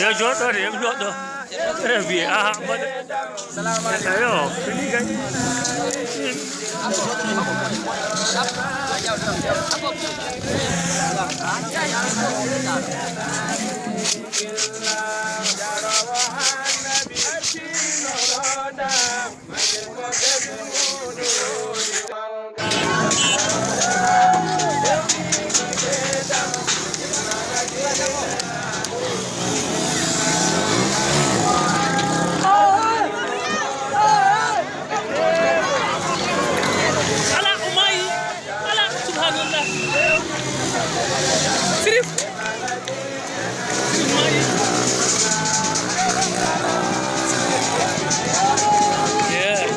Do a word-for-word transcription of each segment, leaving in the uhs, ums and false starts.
Yo jooɗɗo de, yo jooɗɗo. Eɓe mbiye, aha, mbaɗa. Eyo, fini kay. Ala, o maayi. Ala, subhanallah. Sirif. Sirif maayi. Yeah.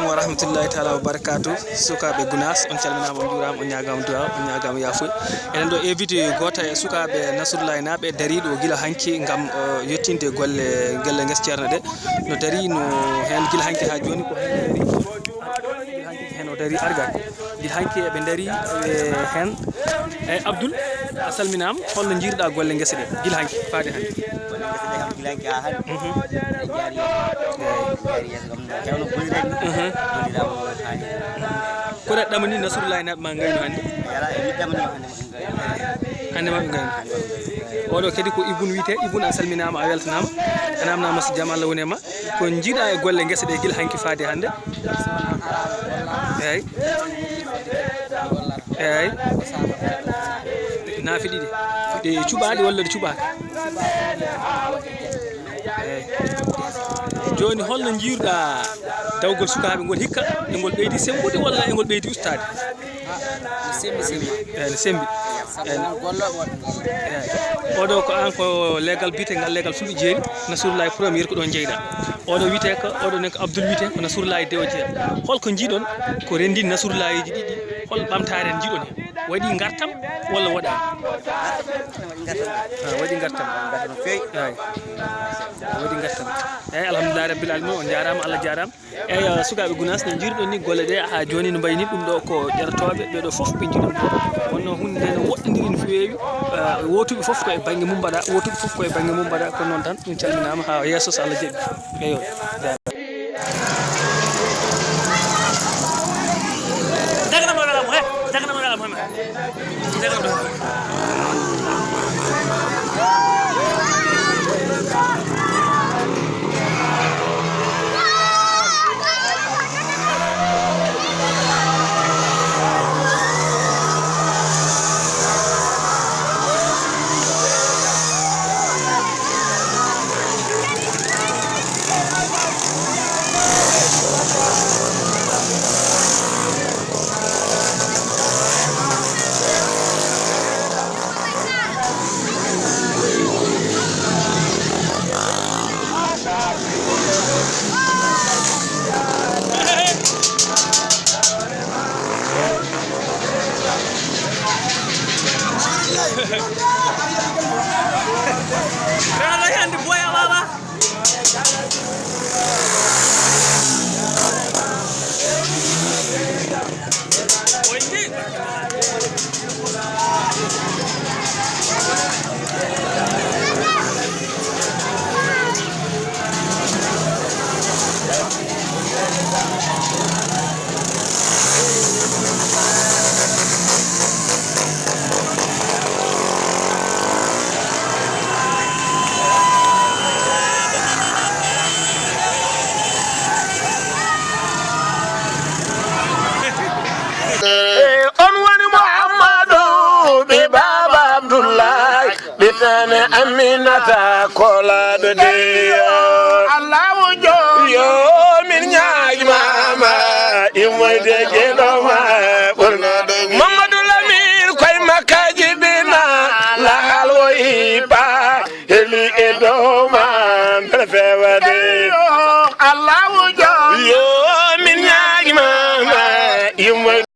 Wa rahmatullahi taala wa barakatuh. Sukaaɓe Gunaas, on calminaama, on njuuraama, on ñaagaama duwaaw, on ñaagaama yaafuya. Eɗen ɗo invité gooto e sukaaɓe Nasrullahi naaɓe dariiɗo gila hanki ngam, eh, yettinde golle, golle ngesa Ceerno ɗe. No darii no heen gila hanki haa jooni, ko heen o darii. Gila hanki ko heen o darii, argaaki. Gila hanki eɓe ndarii, eh, heen. Eh, Abdoul, a salminaama. Holno njiiruɗaa golle ngesa ɗe gila hanki faade hannde? Golle ngesa ɗe kam gila hanki haa hannde. Mhm. Ɗe njaari yeeso. Eey. Ɗe njaari yeeso kam, no tawno gollirɗe ni. Mhm. Golliraama no haani. Koɗa ɗamani Nasrullahi naaɓe ma ngayno hannde? Yala, e mi ɗamani hannde mo en ngayno. Hannde ma ɓe ngayno. Hannde ma ɓe ngayno. Oɗo kadi ko Ibun wiyetee. Ibun, a salminaama, a weltanaama. A naamnaama so jam Allah woni e ma. Ko njiiɗaa e golle ngesa ɗe gila hanki faade hannde? Eey. Eey. Naafi ɗiɗi. Ɗe cuɓaaɗe walla ɗe cuɓaaka? Eey. Jooni, holno njiiruɗaa dawgol sukaaɓe ngol hikka? E ngol ɓeydi semmbude walla e ngol ɓeydi ustaade? Ah, no sembi, sembi. Eey, no sembi. Sabu eey, noon gollooɓe waɗi ngol. Eey. Oɗo ko aan ko leegal biyeteegal leegal Fulɓe Jeeri, Nasrullahi Premier ko ɗoon jeyɗaa. Oɗo wiyetee ko, oɗo ne ko Abdoul wiyetee, ko Nasrullahi Dewo jeyaa. Holko njiiɗon ko renndini Nasrullahiiji ɗiɗi? Hol ɓamtaare njiiɗon heen? Waɗi ngartam walla waɗaani? Waɗi ngartam. Ah, waɗi ngartam. Ngartam no feewi. Eey. Waɗi ngartam. Eey, alhamdulillahi rabbil alamin, on njaaraama, Allah jaaraama. Eey, sukaaɓe Gunaas, no njiiruɗon ni golle ɗe haa jooni no mbayi ni, ɗum ɗo ko ƴeratooɓe, ɓee ɗo fof ɓe njiiɗon ɗo. Wonno huunde nde no woɗɗondiri no feewi, eh, wootuɓe fof ko e bannge mum mbaɗa, wootuɓe fof ko e bannge mum mbaɗa, kono noon tan ɗum calminaama haa yeeso so Allah jaɓi. Eey, jaaraama. Daganama wala mo, he, daganama wala mo, he. Rana hande boya wawa. Eh, on woni Muhammadu, ɓe Baaba Abdullahi, ɓe tane Aminata, kolaɗo deyo. Allahu jo. Yo, min ñaagi mama, immoyde jeɗoma, ɓurnaɗo. Mamadou Lamine, koye makkaji bina, la alwo iba, heli e dow ma, mbele fewa.